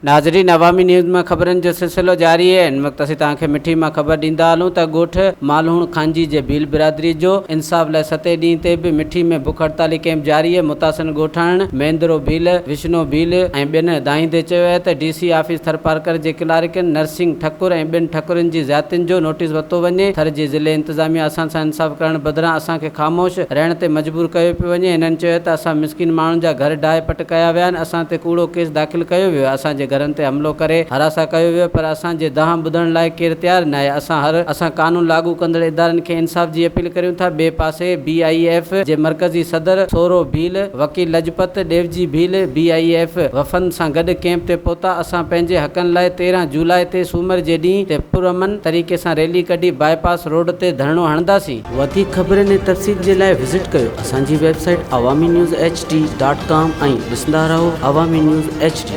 ناظرين عوامي نيوز مان خبرن جو سلسلو جاري آهي هن وقت اسين توهان کي مٺي مان خبر ڏيندا هلون ته ڳوٺ مالهوڻ خانجي جي ڀيل برادري جو انصاف لاء ستين ڏينهن تي به مٺي ۾ بک هڙتالي ڪئمپ جاري آهي متاثرن ڳوٺاڻن مهندرو ڀيل، وشنو ڀيل ۽ ٻين دانهيندي چيو آهي ته ڊي سي آفيس ٿرپارڪر جي ڪلارڪن نرسنگ ٺڪر ۽ ٻين ٺڪرين جي زيادتين جو نوٽيس ورتو وڃي ٿر جي ضلعي انتظاميا اسان سان انصاف ڪرڻ بدران اسان کي خاموش رهڻ تي مجبور ڪيو پيو وڃي هنن چيو ته اسان مسڪين ماڻهن جا گهر ڊاهي پٽ ڪيا ويا آهن، اسان تي ڪوڙو ڪيس داخل ڪيو ويو آهي، اسان جي گهرن تي حملو ڪري هراسان ڪيو ويو پر اسان جي دانهن ٻڌڻ لاء ڪير تيار ناهي، اسان هر اسان قانون لاڳو ڪندڙ ادارن کي انصاف جي اپيل ڪريون ٿا، ٻئي پاسي بي I F جي مرڪزي صدر سورو ڀيل، وڪيل لجپت، ڏيوجي ڀيل بي I F وفن سان گڏ ڪئمپ تي پهتا، اسان پنهنجي حقن لاء 13 جولاء تي سومر جي ڏينهن تي پرامن طريقي سان ريلي ڪڍي باء پاس روڊ تي ڌرڻو هڻنداسين. وڌيڪ خبرن ۽ تفصيل جي لاء وزٽ ڪيو اسان جي website Awami news H D dot com ۽ ڏسندا رهو عوامي نيوز ايڇ ڊي.